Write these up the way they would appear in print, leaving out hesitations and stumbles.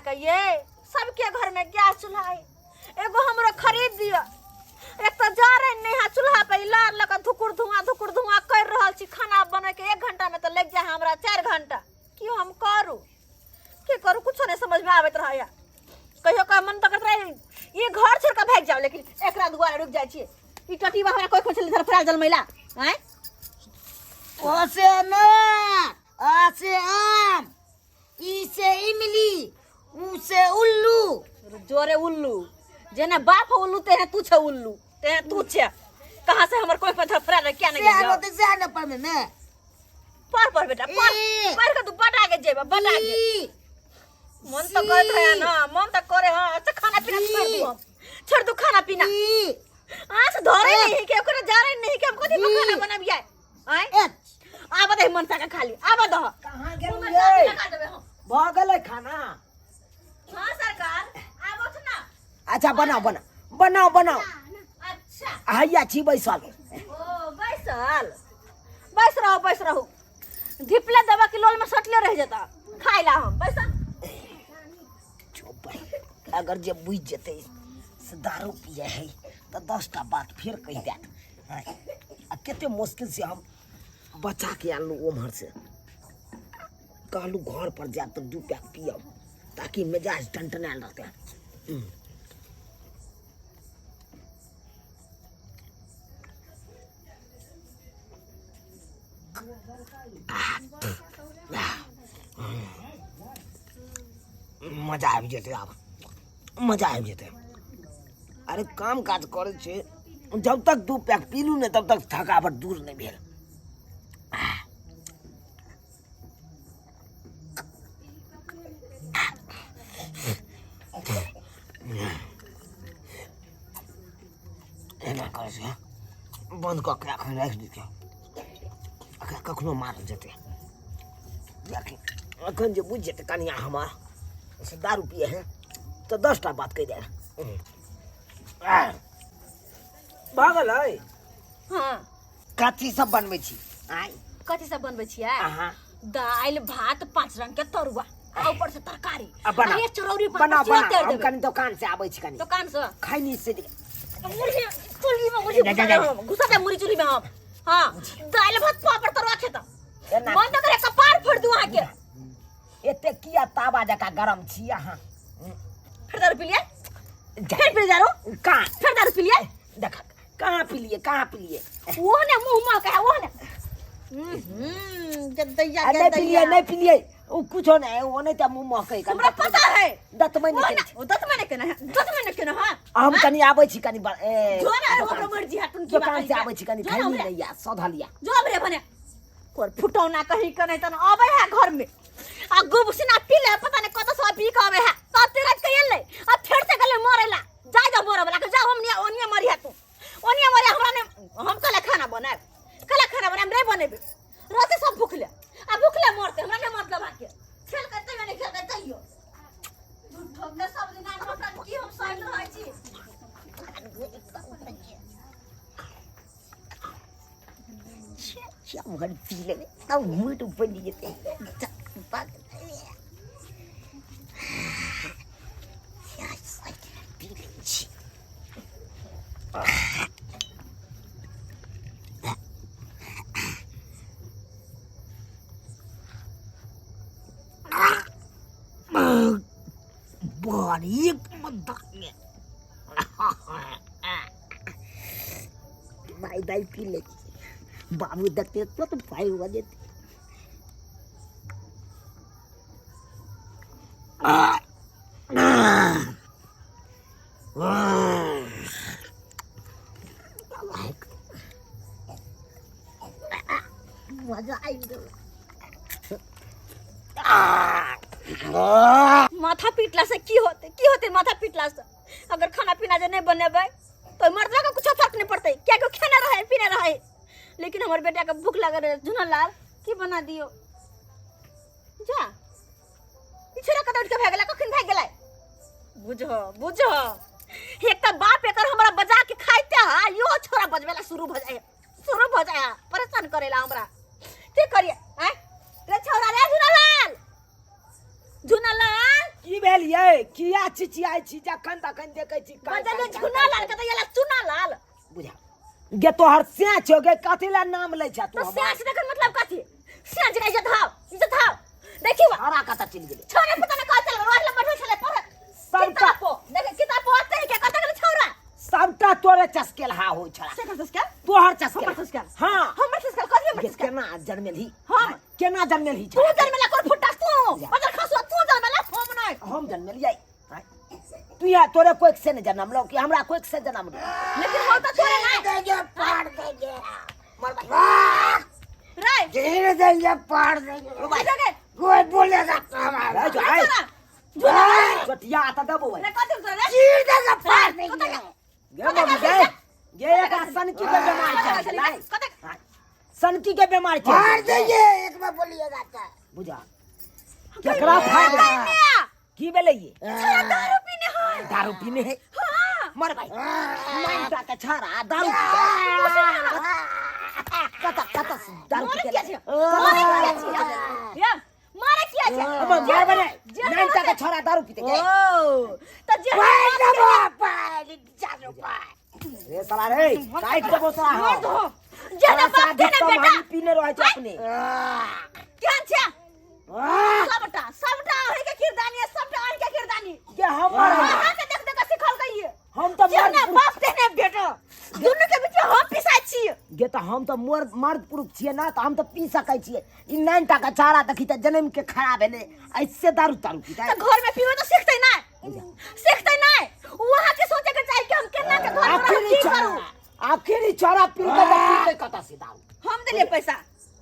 के ये सबके घर में गैस चूल्हा है, एगो हमरो खरीद दिअ। एक तऽ जरै नहि है चूल्हा पे, ई लार लऽ कऽ धुकुर धुआं धुकुर धुआं करि रहल छी। खाना बनैके 1 घंटा में तऽ लागि जाय हमरा 4 घंटा। की हम करू, की करू, कुछो नहीं समझ में आबैत रहैया। कहियो का मन तऽ करैत रहै ई घर छोड़ कऽ भागि जाउ, लेकिन एकरा दुआरे रुकि जाइ छियै। ई टटीबा हमरा कोइ खोजल धरफड़ा जलमैला आँय। ओ से अनार, आ से आम, ई से इमली, ऊ से उल्लू। जोरे उल्लू जेना बाप उल्लू तेहे तू छे उल्लू, तेहे तू छे। कहाँ से हमर कोइ पर धरफड़ा रहे क्या नहीं से गेलियो? आनो से आनो पर में मैं। पढ़ पढ़ बेटा पढ़। ए। पढ़ के तू बड़ आगे जेबा, बड़ आगे। ई, मन तो करत है ना, मन तो करे। हाँ अच्छा, खाना पीना छोड़ दू, हम छोड़ दू खाना पीना। ई, आँच धरे नहीं है कि ओकरा जारे नहीं है कि हम कथी पर जी। खाना बनाबियै आँय। एच। आब दे मनसा के खाली आब दह। कहाँ मुँह में गेलहुँ चाबी ये? लगा देबै हम। भऽ गेलै खाना? हाँ सरकार, आब उठ ना। अच्छा बनाओ बनाओ बनाओ बनाओ। अच्छा हैया छी बैसल। ओ बैसल, बैस रहो बैस रहो। धिपले दबा के लोल में सटले रह जेता खाइ ला हम बैसल। चुप भाई, अगर जे बुझि जेतै से दारू पिए है तऽ 10टा बात फेर कहि देत। आ कते मुश्किल से हम बचा के आनलहुँ ओम्हर से। कहलहुँ घर पर जायब तऽ 2 पैक पियब ताकि मिजाज टनटनायल रहतै। मजा आबि जेतै, आब मजा आबि जेतै। अरे काम काज करै छै, जब तक 2 पैक पीलू नहि तब तक थकावट दूर नहि भेल। एना करै छै, बन्द कऽ के एखन राखि दै छै, एकरा कखनो मारल जेतै। कियाकि एखन जे बुझि जेतै कनिया हमर से दारू पिए है तऽ 10टा बात कहि दे। भऽ गेलै? हाँ। कथी सब बनबै छी आँय? कथी सब बनबै छियै? अहाँ। दालि भात 5 रंग के तरुआ आ ऊपर से तरकारी। आ बना। अरे चरौरी पापड़ बनाओ सेहो बनाओ, तैर हम देबै। कनि दोकान से आबै छी कनि। दोकान से? खैनी से मुरही चुल्ही में मुरही जा, जा, घुसा जा। देब हम, घुसा देब मुरही चुल्ही में हम। हाँ दालि भात पापड़ तरुआ खेता। एना मन तऽ करे कपार फोड़ दू अहाँके। एते किया तावा जकाँ गरम छी अहाँ? फिर दारू पी लियै? जा। फिर पी दारू? कहाँ? फिर दारू पी लियै? देख कहाँ पी लियै, कहाँ पी लियै? वो ने मुँह महकै है, वो ने। गदैया, आ, नहि पी लियै, गदैया। नहि पी लियै, ओ कुछो नहि, ओ नहि तऽ मुँह महकै। कनि हमरा पता है। दतमनि वो नहि ने, केने छी। ओ दतमनि केने है, दतमनि केने है। हम कनि आबै छी कनि ए, जो ना, ओकरो मर्जी है, तुम की बात दोकान से है? आबै छी कनि, जो ना खैनी ओकरे। नहि या सधल या। जो रे भने कोर फुटौना कहीं के नहीं तन आबै है घर में आ गुबसिना पी ले, पता नहीं कत से पी के आबै है। तब ते रात के एलै आ फेर से गेलै मरेला। जा जा मरे वाला के जा, हम निया ओनिया मरिया, तू ओनिया मरिया। हमरा ने हम कल खाना बनाएब, कल खाना बनाएब नहीं बनेबे, रहते सब भूखले आ भूखले मरते, हमरा नहीं मतलब आके खेल के तैयो नहीं खेल के तैयो झूठो के सब दिन हमरा की हम सहल रहै छी। भर पी लेबै तब मूड बनि जेतै। पी लै छी। बड़ी मद्दा दाई दाई पी ले, बाबू देखते तो भाई हो जेतै। मजा आबि गेल। माथा पीटला से की होते, की होते माथा पीटला से? अगर खाना पीना जे नहीं बनेबै तो मर्दवा के कुछो फर्क नहीं पड़तै, कियाकि ओ खेने रहे पीने रहे। लेकिन हमर बेटा के भूख लागल रहे। झुनन लाल की बना दियो? जा ई छोरा कतऽ उठि के भागि गेलै, कखन भागि गेलै? बुझो बुझो, एक तऽ बाप एकर हमरा बजा के खाइते है, यो छोरा बजबेला शुरू भऽ जाइ है, शुरू भऽ जाइ है परेशान करेला हमरा। की करिए आँय रे छोरा, रे झुनन लाल, झुनन लाल। की की भेल ये किया चिचियाइ छी जखन तखन देखै छी कान, बदल कान, कान, झुना लाल के तऽ ये चुना लाल बुझा गे तोहर से छौ गे कथी ला नाम लै छ तू तो स्याच देखन मतलब कथी स्याच के इज्जत हाव इज्जत हाव देखियो हरा कतऽ चलि गेलै छोरा पता न कहाँ चल गेल ओहिला बैठल छलै पढ़ सबटा किताब पो देखे किताब पो आते के कतऽ गेल छोरा सबटा तोरे चस्केल हा होइ छला से कर चस्केल तोहर चस्केल हमर चस्केल हां हमर चस्केल कथी हमर गे चस्केल केना जनमेलही हम? केना जनमेलही तू जनमेला कोन फुट्टा तू बदल खसुआ तू जनमेला हम नहीं हम जनमेलियै तू यहाँ तोरे कोइक से नहीं जन्म लो कि हमरा कोइक से जन्म लो लेकिन हो तो तोरे नहीं देंगे पाड़ देंगे मर भाई रे गिर देंगे पाड़ देंगे जगह कोई बोलेगा तो हमारा रे जो आए छोरा चटिया आता दबो भाई रे कथी तोरे रे गिर देंगे पाड़ देंगे गे मम्मी गे गे एक सनकी के बीमार छै लाइ सनकी के बीमार छै फाड़ देंगे एक बार बोलिएगा तो बुझा केकरा फाड़ दे की भेलै ये दारू पीने है दारू पीने है हाँ मर भाई नाइटा के छाड़ा दारू कत कत दारू मारे पी किया के छै मारे किया छै या मारे किया छै हमर मार बने नाइटा के छाड़ा दारू पीते के ओ त जे रे साला रे काट देबो तोरा मार दो जे ना बाप के ना बेटा हम पीने रहै छै अपने केहन छै सबटा सबटा अहीं के किरदानी है सबटा अहीं के किरदानी के हमर अहाँ के देख देख के सिखल गई है हम तऽ जे ना मर्द बाप ते ने बेटा दुनू के बीच में हम पिसाइ छी गे तऽ हम तऽ मर्द मर्द पुरुष छियै ना तऽ हम तऽ पी सकै छियै ई नाइन टा के चारा देखी तऽ जनम के खराब भेलै ऐसे दारू तारू पीतै तऽ घर में पीबै तऽ सिखतै ना सिखतै ना वहाँ के सोचे के चाही कि हम केना के घर में आखिर रहब, ई की छोरा करू आखिर ई छोरा पी के तऽ पीतै कतऽ से दारू हम देलियै पैसा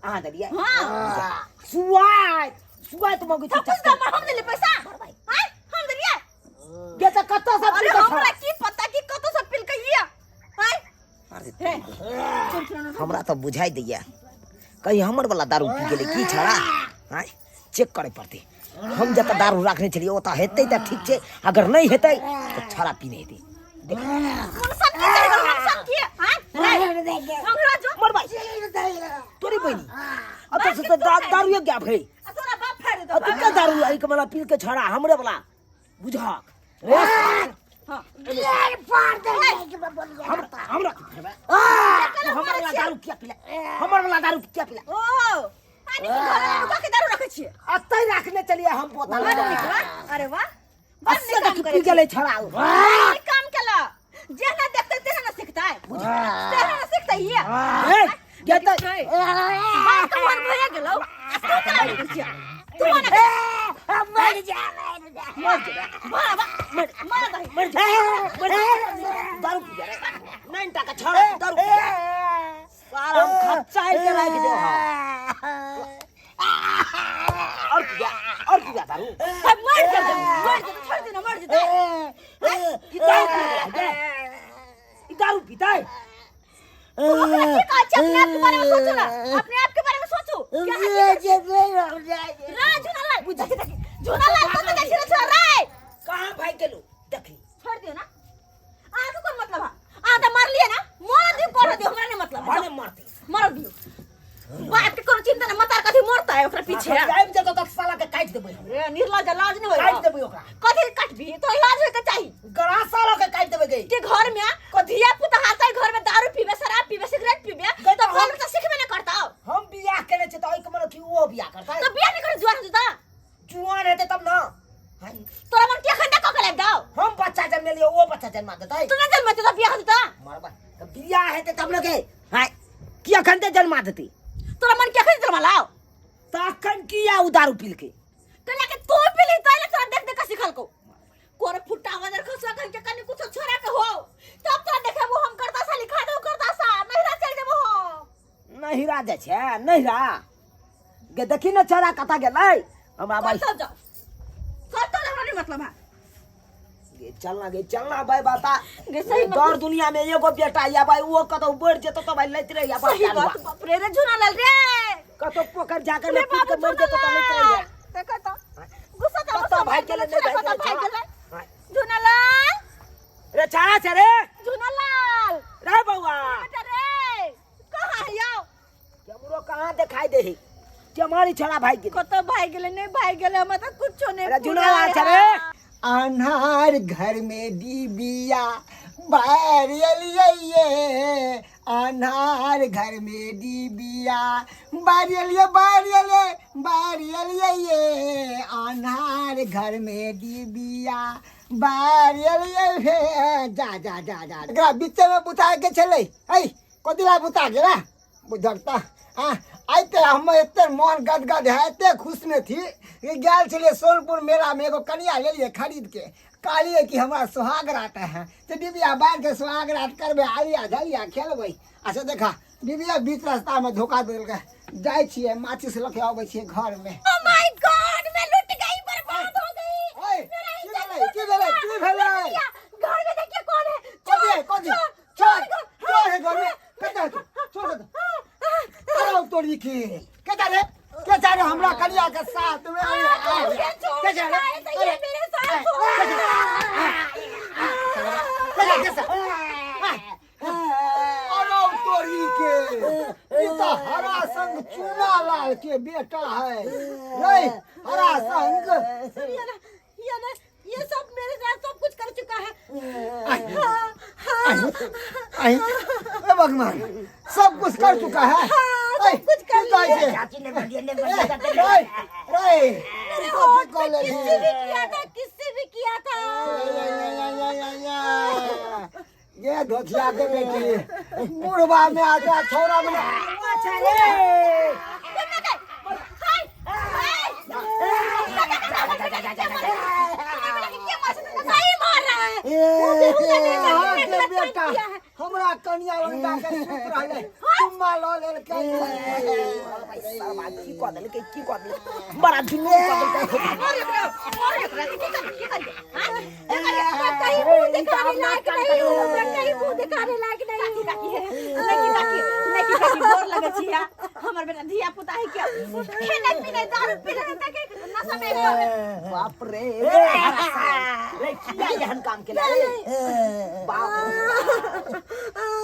अहाँ देलियै हाँ सुआइत सुआइत मगै सब कुछ दम हम देलियै पैसा आँय हम देलियै गे तऽ कतऽ से अरे पी के हमरा छोरा की पता कि कतौ से पिलकै ये आँय हे हमरा तऽ बुझाइ दैया कहीं हमर वाला दारू पी गेलै की छड़ा आँय चेक करे पड़तै हम जतऽ दारू राखने छलियै ओतऽ हेतै तऽ ठीक छै अगर नहि हेतै तऽ छड़ा पीने हेतै देख कोन सन की चढ़ि गेल कोन सन की आँय हमरा जो मर भाई तोरी बहिनी अतऽ से तऽ दारुए गायब है आ तोरा बाप फाड़ि देतौ अतऽ के दारू एहिके वाला पी के छड़ा हमरे वाला बुझहक रे हाँ हम हमरा की करबै तू हमर वाला दारू किया पीला हमर वाला दारू किया पीला ओ आनी के घर में नुका के दारू रखै छियै अतै राखने चलिए हम बोतल बड नीक वाह अरे वाह बड अस्से नीक काम देखी करै पी छी गेलै छड़ा बड नीक काम केला जेना देखतै तेना ना सिखतै तेना ना सिखतै ये ए गे तऽ बात तऽ मन भए गेलौ आ तू केना रुकै छियै तू ना मर जा मर जेबै मर मर मर दही मर जा मर जा दारू पी रे नाइन टाका छड़ा दारू पी जा सारा हम खच्चाइ के राखि देब हम और पी जा और पी जा दारू सब मर जेतै मर जेतै छोड़ दे ना मर जेतै ई दारू पी ई दारू पीतै तू ओकरा की कहै छै अपने आप के बारे में सोचो ना अपने आप के बारे में सोचो क्या है रा झूना लाल देखी देखी झूना लाल कत जाइ छै रे छोरा रे कहाँ भागि गेलौ देखी छोड़ दियो ना अहाँ के कोन मतलब है अहाँ तऽ मरलियै ना मर दियो कर दियो हमरा नहीं मतलब है भने मरतै मर दियो बाप के कोनो चिंता ना मतार कथी मरता है ओकरा पीछे आबि जेतौ तऽ साला के काटि देबै हम रे निर्लज लाज नहीं होय काटि देबै ओकरा कथी काटबी तो लाज होय के चाही गला साला के काटि देबै गई के घर में को धिया पुता हाथे घर में दारू पीबे शराब पीबे सिगरेट पीबे गई तो तो घर में तो सिखबे ना करता हम बियाह केने छियै तऽ ओहिके मतलब कि ओहो बियाह करतै तो बियाह नहीं कर जुआन होता जुआन हेतै तब ना तोरा मन के खंडा क के लाग दाओ हम बच्चा जन्मेलियै ओ बच्चा जन्मा देतै तू ना जन्मते तो बियाह होता मरबा तऽ बियाह हेतै तब ने गे हाय की अखन ते जन्मा देतै तोरा मन के खन जन्मा लाओ तऽ अखन किया ओ दारू पीलकै कला के तू पीली तैले तोरा देख देख के सिखल को कोर फुटा वजर खसवा कन के कनी कुछ छोरा के हो तब तोरा देखेबो हम करता सा लिखा दो करता सा नहिरा चल जेबो हम नहिरा जाइ छै नहिरा गे देखी ने छोरा कतऽ गेलै हमरा भाई कतऽ जाओ कतऽ हमरा नहीं मतलब है गे चलना गे चलना भाई बता गे सही बात- दौड़ दुनिया में एगो बेटा या भाई वो कतौ बढ़ जेतो तो भाई लैत रहिया सही बात बाप रे रे झूना लाल रे कतौ पोखर जाकर रे में कूद के बाबू मर जेतो तो लैत रहिया देखो तो गुस्सा तो कतौ भाई गेलै नहि कतौ भाई भाई गेलै गेलै झूना लाल रे छाड़ा छै रे झूना लाल रे बौआ बेटा रे कहाँ है यो केमरो कहाँ दिखाई दे है केमारी छोड़ा भागि गेलै? कतऽ भागि गेलै? नहि भागि गेलै, हमरा तऽ कुछो नहि अरे पूरा जुना है। छै रे। अन्हार घर में डिबिया बार एलियै ये, अन्हार घर में डिबिया बार एलियै, बार एलियै, बार एलियै ये, अन्हार घर में डिबिया बार एलियै हे। जा जा जा जा, एकरा बीचे में बुता के छलै। ऐ कथी ला बुता गेला बुझकता? हाँ, आइ तऽ हम एते मन गदगद है, एते खुश में थी कि गेल छलियै सोनपुर मेला में, एगो कनिया लेलियै खरीद के। कहलियै कि हमरा सुहाग रात है तऽ डिबिया बारि के सुहाग रात करबै, आलिया झलिया खेलबै। अच्छा देखा, डिबिया बीच रास्ता में धोखा देलकै। जाइ छियै माचिस लऽ के अबै छियै घर में। ओ my God, मैं लुट गई, बर्बाद हो गई। ओए, मेरा की इज्जत भेलै? लुट की भेलै? गया। की भेलै? लुट गया। घर में देखिए कौन है। कथी है? कथी? चोर, चोर, चोर, चोर है घर में। कतऽ है? चोर कतऽ? अरे तोरी के के रे, के जा रे हमरा कनिया के साथ में? ये चोर के जा रे? आए तो ये मेरे साथ हो। के जा, के जा? अरे तोरी के, ई तो हरा संग चूना लाल के बेटा है रे, हरा संग। ये ना, ये ना, ये सब मेरे साथ सब कुछ कर चुका है। हाँ, हाँ, आई ए भगवान, सब कुछ कर चुका है। हाँ, सब कुछ कर की कहै छै? चाची ने बलिए ने ए, बलिए। रे रे, मेरे ई होठ कथी पे कऽ लेलही? किससे भी किया था, किससे भी किया था। ये धोथिया के बेटी, बुढ़वा में आ जा, छौरा में अच्छा रे। सही मार रहा है। अहाँके बेटा हमरा कनिया लग जाके सुति रहलै, चुम्मा लऽ लेलकै। की कऽ देलकै? की कऽ देलकै? बड़ा जुलूम कऽ देलकै। कहीं मुंह दिखाने लायक नहीं हूँ मैं, कहीं मुंह दिखाने लायक नहीं हूँ। नहीं काकी, नहीं काकी, गोर लगे छी। हमर बेटा धिया पुता है क्या, खेने पीने दारू पीने तक नशा में एकदम। बाप रे रे, किया एहन काम केला रे? बाप रे।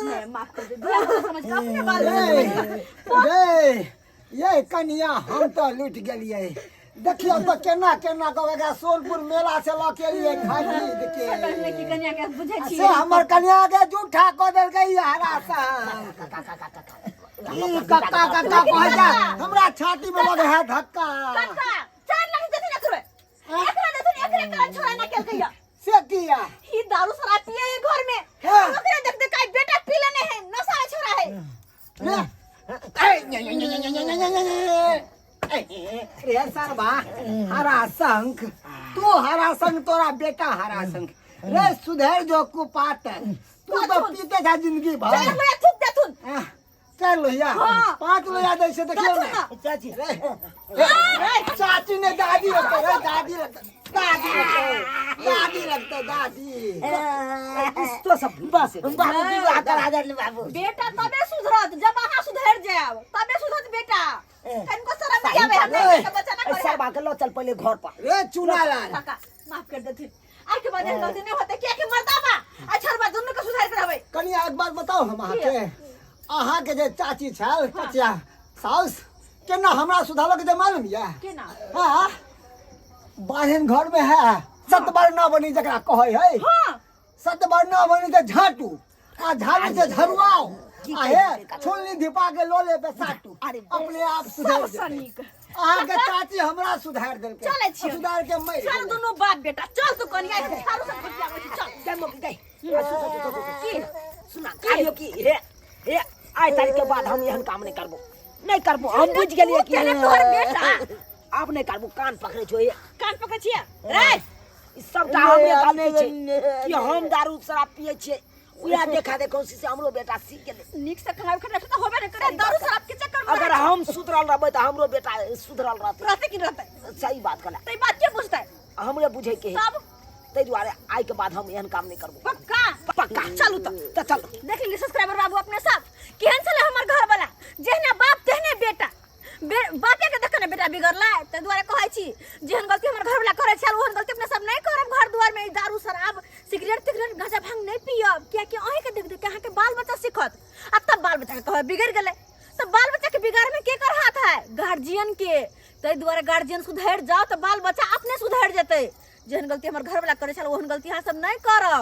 नहीं, माफ कर दे, धिया पुता समझ के, अपने बाल बच्चा समझ के। रे ये कनिया, हम तऽ लुटि गेलियै। देखियौ तऽ केना केना कऽ एकरा सोनपुर मेला से लऽ के एलियै खरीद के। नहीं की कन्या के बुझे छी। से हमर कनिया के जूठा कऽ देलकै ई हरा सन। ई कक्का कक्का कहै छै, हमरा छाती में लगे है धक्का। काका 4 लाख देथिन एकरे, एकरा देथिन, एकरे कारण छोड़ा ना केलकै या। से किया? ही दारू शराब पिए है घर में। हाँ। ओकरे देख देख के बेटा पी लेने है, नशा में छोड़ा है। रे ए, ने, ने, ने, ने, ने, ने, ने, ने। ए, रे सरबा हरा शंख, तू हरा शंख, तोरा बेटा हरा शंख। रे सुधर जो कुपात, तू तो पीते जा जिंदगी भर। चल लोया थूक देथुन। आह, चारि लोहिया? हाँ। 5 लोहिया दै छै, देखियौ देथुन ने। ना। चाची। रे रे रे, चाची ने दादी लगतै रे, दादी लगतै, दादी लगतै, दादी लगतै, दादी। तो सब बस। बाबू, विवाह करा दे बाबू। बेटा तबे सुधरत जब अहाँ सुधर जायब, तबे सुधरत बेटा। तनिको शरम नहीं आवे हमरा ए, बेटा बच्चा ना करे। सरबा के लो चल पहले घर पर। रे चुनालाल। काका, माफ कर देथिन, आइ के बाद एहन गलती नहीं होते, किया कि मर्दा बा आ छरबा दुनू के सुधार के रहबै। कनिया, एक बात बताउ हम अहाँके, अहाँके जे चाची छल, चाचिया साउस, केना हमरा सुधारलक जे मालूम यऽ? केना? हाँ, बाढ़न घर में है सतबर न बनी जकरा कहै है। सतबर न बनी तऽ झाटू आ झाड़ू से झरुआओ आ हे छोलनी धिपा के लोले पे साटू। अरे अपने आप सुधर सबसँ जेतै। नीक। अहाँके चाची हमरा सुधार देलकै। चलै छियै। सुधार के मरि चल। गेलै। दुनू बाप बेटा चल, तू कनिया झाड़ू से खटियाबै छी, चल। गई मम्मी गई। आ, सुन, सुन, सुन, सुन, सुन। की? सुना कहियो कि हे हे, आइ तारीख के बाद हम एहन काम नहीं करबो, नहीं करबो। हम बुझ गेलिए कि तू तोहर बेटा। आब नहीं करबो, कान पकड़े छो हे। कान पकड़ै छियै रे? ई सबटा हमरे गलती छै कि हम दारू शराब पिए छियै, उएह देखा देखा से हमरो बेटा सीख गेलै। नीक से खाना खटा तऽ होबे नहि करे, दारू शराब के चक्कर में। अगर हम सुधरल रहबै तऽ हमरो बेटा सुधरल रहतै। रहतै कि नहि रहतै? सही बात कहला। तऽ ई बात के बुझतै? हमरे बुझे के है। तब ताहि दुआरे आइ के बाद हम एहन काम नहीं करबो। पक्का? पक्का। चलू तऽ। तऽ चल। देख ली सब्सक्राइबर बाबू अपने सब, केहन छलै हमर घर वाला, जेहने बाप तेहने बेटा। बापे के देख ने बेटा बिगड़ला। ताहि दुआरे कहै छी, जेहन गलती हमर घर वाला करै छल ओहन गलती अपने सब नहि करब। घर दुआर में ई दारू शराब सिगरेट तिगरेट गांजा भांग नहि पियब, कियाकि अहींके देख देख के अहाँके बाल बच्चा सीखत आ तब बाल बच्चा के कहब बिगड़ गेलै, तऽ बाल बच्चा के बिगाड़ में के कर हाथ है? गार्जियन के। ताहि दुआरे गार्जियन सुधरि जाओ तऽ बाल बच्चा अपने सुधरि जेतै। जेहन गलती हमर घरवाला करै छल, ओहन गलती अहाँ सब नहि करब।